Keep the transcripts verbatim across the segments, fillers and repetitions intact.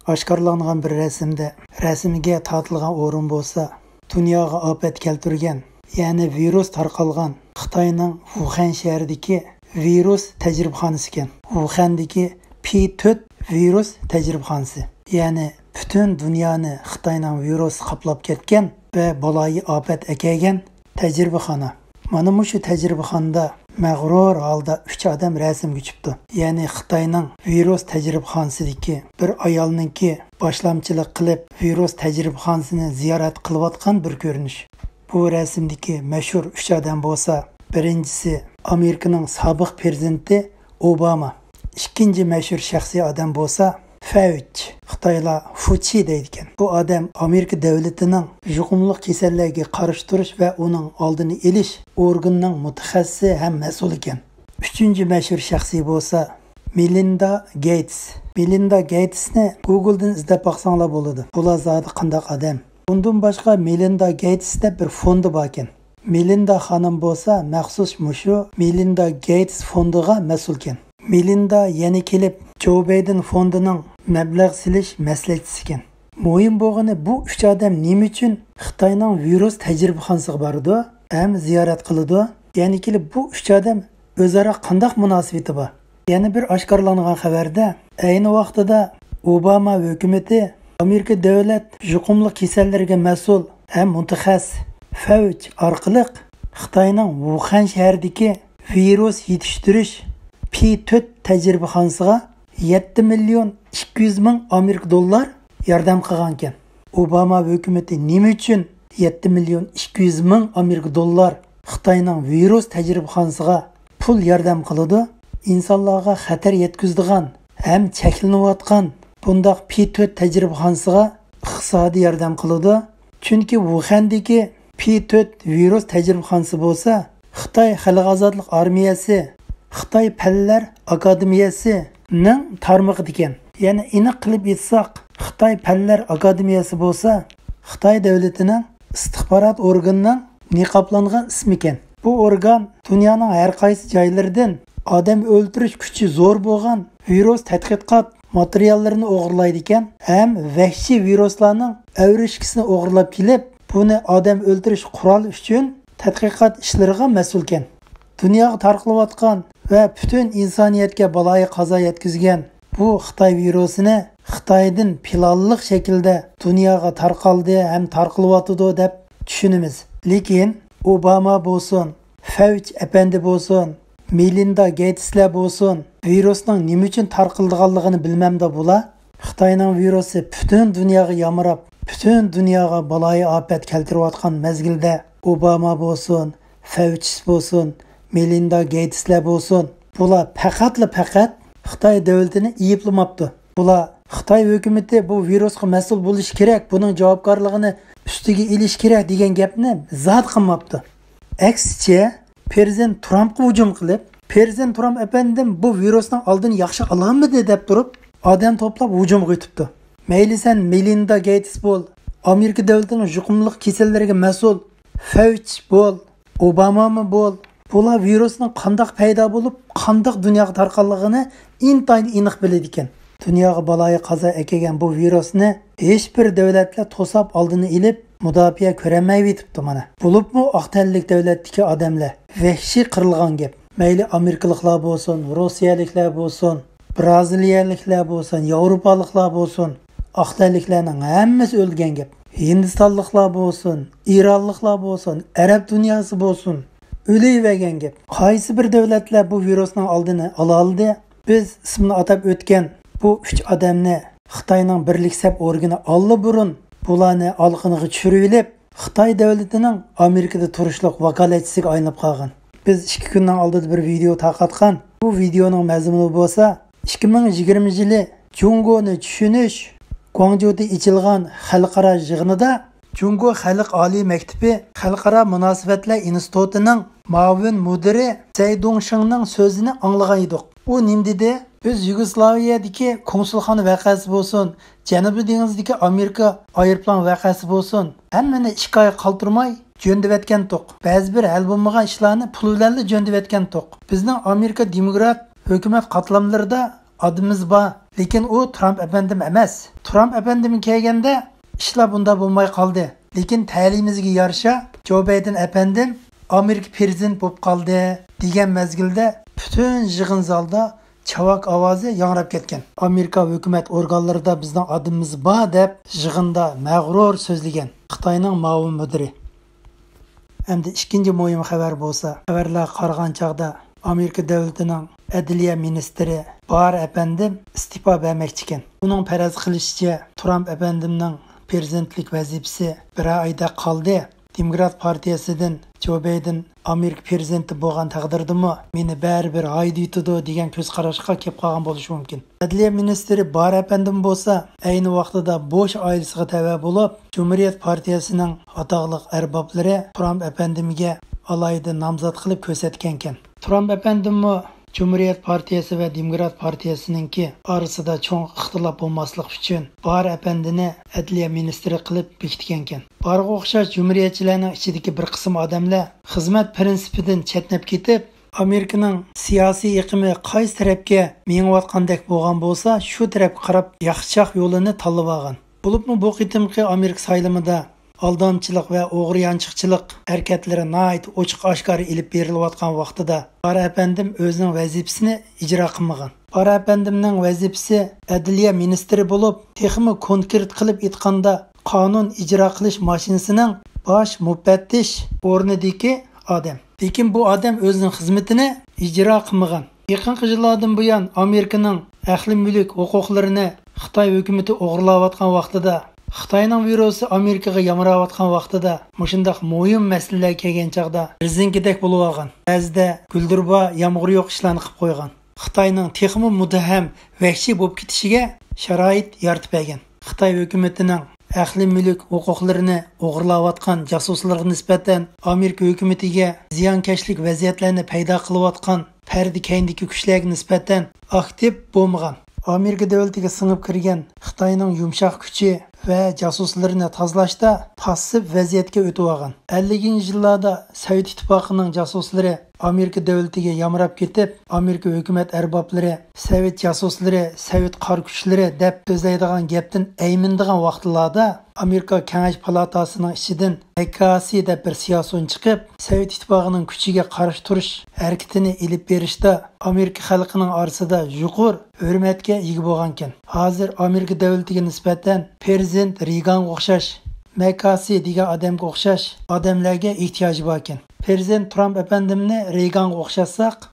ئاشكارىلانغان بىر رەسىمدە، رەسىمگە تارتىلغان ئورۇن بولسا، دۇنياغا ئاپەت كەلتۈرگەن، يەنى ۋىرۇس تارقالغان خىتاينىڭ ۋۇخەن شەھىرىدىكى ۋىرۇس تەجرىبىخانىسى ئىكەن. ۋۇخەندىكى پى تۆت ۋىرۇس تەجرىبىخانىسى. يەنى پۈتۈن دۇنيانى خىتاينىڭ ۋىرۇسى قاپلاپ كەتكەن ۋە بالايىئاپەت ئەكەلگەن تەجرىبىخانا. مانا مۇشۇ تەجرىبىخانىدا مەغرۇر ھالدا ئۈچ ئادەم رەسىمگە چۈشۈپتۇ. يەنى خىتاينىڭ ۋىرۇس تەجرىبىخانىسىدىكى بىر ئايالنىڭكى باشلامچىلىق قىلىپ، ۋىرۇس تەجرىبىخانىسىنى زىيارەت قىلىۋاتقان بىر كۆرۈنۈش. بۇ رەسىمدىكى مەشھۇر ئۈچ ئادەم بولسا، بىرىنچىسى ئامېرىكىنىڭ سابىق پىرېزىدېنتى ئوباما. ئىككىنچى مەشھۇر شەخسىي ئادەم بولسا فەۋچ، خىتايلار فۇچى دەيدىكەن. بۇ ئادەم ئامېرىكا دۆلىتىنىڭ يۇقۇملۇق كېسەللەرگە قارشى تۇرۇش ۋە ئۇنىڭ ئالدىنى ئېلىش ئورگىنىنىڭ مۇتەخەسسىسى ھەم مەسئۇلى ئىكەن. ئۈچىنچى مەشھۇر شەخسىي بولسا مېلىندا گېيتس. مېلىندا گېيتسنى گوگلدىن ئىزدەپ باقساڭلار بولىدۇ. بۇلار زادى قانداق ئادەم؟ بۇندىن باشقا مېلىندا گېيتس دەپ بىر فوندى باركەن. مېلىندا خانىم بولسا مەخسۇس مۇشۇ مېلىندا گېيتس فوندىغا مەسئۇلكەن. مېلىندا يەنە كېلىپ جو بايدېن فوندىنىڭ مەبلەغ سېلىش مەسلىھەتچىسىكەن. مۇھىم بولغىنى، بۇ ئۈچ ئادەم نېمە ئۈچۈن خىتاينىڭ ۋىرۇس تەجرىبىخانىسىغا بارىدۇ ھەم زىيارەت قىلىدۇ؟ يەنە كېلىپ بۇ ئۈچ ئادەم ئۆزئارا قانداق مۇناسىۋىتى بار؟ يەنە بىر ئاشكارىلانغان خەۋەردە، ئەينى ۋاقتىدا ئوباما ھۆكۈمىتى ئامېرىكا دۆلەت يۇقۇملۇق كېسەللەرگە مەسئۇل ھەم مۇتەخەسسىس فەۋچ ئارقىلىق خىتاينىڭ ۋۇخەن شەھىرىدىكى ۋىرۇس يېتىشتۈرۈش پى تۆت تەجرىبىخانىسىغا يەتتە مىليون ئىككى يۈز مىڭ ئامېرىكا دوللار ياردەم قىلغانىكەن. ئوباما ھۆكۈمىتى نېمە ئۈچۈن يەتتە مىليون ئىككى يۈز مىڭ ئامېرىكا دوللار خىتاينىڭ ۋىرۇس تەجرىبىخانىسىغا پۇل ياردەم قىلىدۇ؟ ئىنسانلارغا خەتەر يەتكۈزىدىغان ھەم چەكلىنىۋاتقان بۇنداق پى تۆت تەجرىبىخانىسىغا ئىقتىسادىي ياردەم قىلىدۇ. چۈنكى ۋۇخەندىكى پى تۆت ۋىرۇس تەجرىبىخانىسى بولسا خىتاي خەلق ئازادلىق ئارمىيەسى، خىتاي پەنلەر ئاكادېمىيەسىنىڭ تارمىقىدىكەن. يەنى ئېنىق قىلىپ ئېيتساق، خىتاي پەنلەر ئاكادېمىيەسى بولسا خىتاي دۆلىتىنىڭ ئىستىخبارات ئورگىنىنىڭ نىقابلانغان ئىسمىكەن. بۇ ئورگان دۇنيانىڭ ھەر قايسى جايلىرىدىن ئادەم ئۆلتۈرۈش كۈچى زور بولغان ۋىرۇس تەتقىقات ماتېرىياللىرىنى ئوغرىلايدىكەن ھەم ۋەھشىي ۋىرۇسلارنىڭ ئەۋرىشكىسىنى ئوغرىلاپ كېلىپ، بۇنى ئادەم ئۆلتۈرۈش قورالى ئۈچۈن تەتقىقات ئىشلىرىغا مەسئۇلكەن. دۇنياغا تارقىلىۋاتقان ۋە پۈتۈن ئىنسانىيەتكە بالايىقازا يەتكۈزگەن بۇ خىتاي ۋىرۇسىنى خىتايدىن پىلانلىق شەكىلدە دۇنياغا تارقالدى ھەم تارقىلىۋاتىدۇ دەپ چۈشىنىمىز. لېكىن ئوباما بولسۇن، فەۋچ ئەپەندى بولسۇن، مېلىندا گېيتسلەر بولسۇن، ۋىرۇسنىڭ نېمە ئۈچۈن تارقىلىدىغانلىقىنى بىلمەمدۇ بۇلار؟ خىتاينىڭ ۋىرۇسى پۈتۈن دۇنياغا يامراپ، پۈتۈن دۇنياغا بالايىئاپەت كەلتۈرۈۋاتقان مەزگىلدە ئوباما بولسۇن، فەۋچىس بولسۇن، مېلىندا گېيتسلەر بولسۇن، بۇلار پەقەتلا پەقەت خىتاي دۆلىتىنى ئەيىبلىمەپتۇ. بۇلار خىتاي ھۆكۈمىتى بۇ ۋىرۇسقا مەسئۇل بولۇشى كېرەك، بۇنىڭ جاۋابكارلىقىنى ئۈستىگە ئېلىشى كېرەك دېگەن گەپنى زادى قىلماپتۇ. ئەكسىچە، پىرېزىدېنت ترامپقا ھۇجۇم قىلىپ، پىرېزىدېنت ترامپ ئەپەندىم بۇ ۋىرۇسنىڭ ئالدىنى ياخشى ئالالمىدى دەپ تۇرۇپ، ئادەم توپلاپ ھۇجۇمغا ئۆتۈپتۇ. مەيلى سەن مېلىندا گېيتس بول، ئامېرىكا دۆلىتىنىڭ يۇقۇملۇق كېسەللەرگە مەسئۇل فەۋچ بول، ئوبامامۇ بول، بۇلار ۋىرۇسنىڭ قانداق پەيدا بولۇپ، قانداق دۇنياغا تارقالغىنى ئىنتايىن ئېنىق بىلىدىكەن. دۇنياغا بالايىقازا ئەكەلگەن بۇ ۋىرۇسنى ھېچبىر دۆلەتلەر توساپ ئالدىنى ئېلىپ، مۇداپىئە كۆرەلمەيۋېتىپتۇ مانا. بولۇپمۇ ئاق تەنلىك دۆلەتتىكى ئادەملەر ۋەھشىي قىرىلغان گەپ. مەيلى ئامېرىكىلىقلار بولسۇن، روسىيەلىكلەر بولسۇن، برازىلىيەلىكلەر بولسۇن، ياۋروپالىقلار بولسۇن، ئاق تەنلىكلەرنىڭ ھەممىسى ئۆلگەن گەپ. ھىندىستانلىقلار بولسۇن، ئىرانلىقلار بولسۇن، ئەرەب دۇنياسى بولسۇن، ئۆلۈۋەرگەن گەپ. قايسى بىر دۆلەتلەر بۇ ۋىرۇسنىڭ ئالدىنى ئالالىدى؟ بىز ئىسمىنى ئاتاپ ئۆتكەن بۇ ئۈچ ئادەمنى خىتاينىڭ بىرلىك سەپ ئورگىنى ئاللىبۇرۇن بۇلارنى ئالىقىنىغا چۈشۈرۈۋېلىپ، خىتاي دۆلىتىنىڭ ئامېرىكىدا تۇرۇشلۇق ۋاكالەتچىسىگە ئايلىنىپ قالغان. بىز ئىككى كۈننىڭ ئالدىدا بىر ۋىدېئو تارقاتقان. بۇ ۋىدېئونىڭ مەزمۇنى بولسا، ئىككى مىڭ يىگىرمىنچى يىلى جۇڭگونى چۈشىنىش گۇاڭجۇدا ئېچىلغان خەلقئارا يىغىنىدا جۇڭگو خەلق ئالىي مەكتىپى خەلقئارا مۇناسىۋەتلەر ئىنستىتۇتىنىڭ مۇئاۋىن مۇدىرى سەي دۇڭشىڭنىڭ سۆزىنى ئاڭلىغان ئىدۇق. ئۇ نېمە دېدى؟ بىز يۇگوسلاۋىيەدىكى كونسۇلخانا ۋەقەسى بولسۇن، جەنۇبىي دېڭىزدىكى ئامېرىكا ئايروپىلان ۋەقەسى بولسۇن، ھەممىنى ئىككى ئايغا قالدۇرماي جۆندىۋەتكەنتۇق. بەزى بىر ھەل بولمىغان ئىشلارنى پۇل بىلەنلا جۆندىۋەتكەنتۇق. بىزنىڭ ئامېرىكا دېموكرات ھۆكۈمەت قاتلاملىرىدا ئادىمىمىز بار، لېكىن ئۇ ترامپ ئەپەندىم ئەمەس. ترامپ ئەپەندىم كەلگەندە ئىشلار بۇنداق بولماي قالدى. لېكىن تەلىيىمىزگە يارىشا، جو بايدېن ئەپەندىم ئامېرىكا پرېزىدېنت بولۇپ قالدى، دېگەن مەزگىلدە پۈتۈن يىغىن زالدا چاۋاك ئاۋازى ياڭراپ كەتكەن. ئامېرىكا ھۆكۈمەت ئورگانلىرىدا بىزنىڭ ئادىمىمىز بار، دەپ يىغىندا مەغرۇر سۆزلىگەن خىتاينىڭ مۇئاۋىن مۇدىرى. ئەمدى ئىككىنچى مۇھىم خەۋەر بولسا، خەۋەرلەرگە قارىغان چاغدا ئامېرىكا دۆلىتىنىڭ ئەدلىيە مىنىستىرى بار ئەپەندىم ئىستېپا بەرمەكچىكەن. ئۇنىڭ پەرەز قىلىشىچە، ترامپ ئەپەندىمنىڭ پرېزىدېنتلىك ۋەزىپىسى بىرەر ئايدەك قالدى. دېموكرات پارتىيەسىدىن جو بايدېن ئامېرىكا پرېزىدېنتى بولغان تەقدىردىمۇ مېنى بەرىبىر ھايدىۋېتىدۇ، دېگەن كۆز قاراشقا كېلىپ قالغان بولۇشى مۇمكىن. ئەدلىيە مىنىستىرى بار ئەپەندىم بولسا ئەينى ۋاقتىدا بوش ئائىلىسىغا تەۋە بولۇپ، جۇمھۇرىيەت پارتىيەسىنىڭ ئاتاقلىق ئەربابلىرى ترامپ ئەپەندىمگە ئالاھىدە نامزات قىلىپ كۆرسەتكەنكەن. ترامپ ئەپەندىممۇ جۇمھۇرىيەت پارتىيەسى ۋە دېموكرات پارتىيەسىنىڭكى ئارىسىدا چوڭ ئىختىلاپ بولماسلىق ئۈچۈن بار ئەپەندىنى ئەدلىيە مىنىستىرى قىلىپ بېكىتكەنكەن. بارغا ئوخشاش جۇمھۇرىيەتچىلەرنىڭ ئىچىدىكى بىر قىسىم ئادەملەر خىزمەت پىرىنسىپىدىن چەتنەپ كېتىپ، ئامېرىكىنىڭ سىياسىي ئېقىمى قايسى تەرەپكە مېڭىۋاتقاندەك بولغان بولسا، شۇ تەرەپكە قاراپ ياخشىچاق يولىنى تاللىۋالغان. بولۇپمۇ بۇ قېتىمقى ئامېرىكا سايلىمىدا ئالدامچىلىق ۋە ئوغرى يانچۇقچىلىق ھەرىكەتلىرى ناھايىتى ئوچۇق ئاشكارا ئېلىپ بېرىلىۋاتقان ۋاقتىدا، بار ئەپەندىم ئۆزىنىڭ ۋەزىپىسىنى ئىجرا قىلمىغان. بار ئەپەندىمنىڭ ۋەزىپىسى ئەدلىيە مىنىستىرى بولۇپ، تېخىمۇ كونكرېت قىلىپ ئېيتقاندا، قانۇن ئىجرا قىلىش ماشىنىسىنىڭ باش مۇپەتتىش ئورنىدىكى ئادەم. لېكىن بۇ ئادەم ئۆزىنىڭ خىزمىتىنى ئىجرا قىلمىغان. يېقىنقى يىللاردىن بۇيان ئامېرىكىنىڭ ئەقلىي مۈلۈك ھوقۇقلىرىنى خىتاي ھۆكۈمىتى ئوغرىلاۋاتقان ۋاقتىدا، خىتاينىڭ ۋىرۇسى ئامېرىكىغا يامراۋاتقان ۋاقتىدا، مۇشۇنداق مۇھىم مەسىلىلەر كەلگەن چاغدا رېزىنكىدەك بولۇۋالغان، بەزىدە گۈلدۈربا يامغۇر يوق ئىشلارنى قىلىپ قويغان. خىتاينىڭ تېخىمۇ مۇتتەھەم، ۋەھشىي بولۇپ كېتىشىگە شارائىت يارىتىپ بەرگەن. خىتاي ھۆكۈمىتىنىڭ ئەقلىي مۈلۈك ھوقۇقلىرىنى ئوغرىلاۋاتقان جاسۇسلىرىغا نىسبەتەن ئامېرىكا ھۆكۈمىتىگە زىيانكەشلىك ۋەزىيەتلەرنى پەيدا قىلىۋاتقان پەردە كەينىدىكى كۈچلەرگە نىسبەتەن ئاكتىپ بولمىغان. ئامېرىكا دۆلىتىگە سىڭىپ كىرگەن خىتاينىڭ يۇمشاق كۈچى ۋە جاسۇسلىرىنى تازىلاشتا پاسسىپ ۋەزىيەتكە ئۆتۈۋالغان. ئەللىكىنچى يىللاردا سوۋېت ئىتتىپاقىنىڭ جاسۇسلىرى ئامېرىكا دۆلىتىگە يامراپ كېتىپ، ئامېرىكا ھۆكۈمەت ئەربابلىرى سوۋېت جاسۇسلىرى، سوۋېت قارا كۈچلىرى دەپ سۆزلەيدىغان گەپتىن ئەيمىنىدىغان ۋاقىتلاردا، ئامېرىكا كېڭەش پالاتاسىنىڭ ئىچىدىن مەككاسى دەپ بىر سىياسىيون چىقىپ، سوۋېت ئىتتىپاقىنىڭ كۈچىگە قارشى تۇرۇش ھەرىكىتىنى ئېلىپ بېرىشتا ئامېرىكا خەلقىنىڭ ئارىسىدا يۇقىرى ھۆرمەتكە ئىگە بولغانىكەن. ھازىر ئامېرىكا دۆلىتىگە نىسبەتەن پرېزىدېنت رېيگانغا ئوخشاش، مەككاسى دېگەن ئادەمگە ئوخشاش ئادەملەرگە ئېھتىياجى باركەن. پرېزىدېنت ترامپ ئەپەندىمنى رېيگانغا ئوخشاتساق،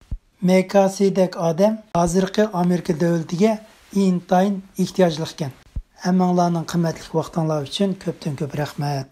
مەككاسىدەك ئادەم ھازىرقى ئامېرىكا دۆلىتىگە ئىنتايىن ئېھتىياجلىقكەن. ھەممىڭلارنىڭ قىممەتلىك ۋاقتىڭلار ئۈچۈن كۆپتىن كۆپ رەھمەت.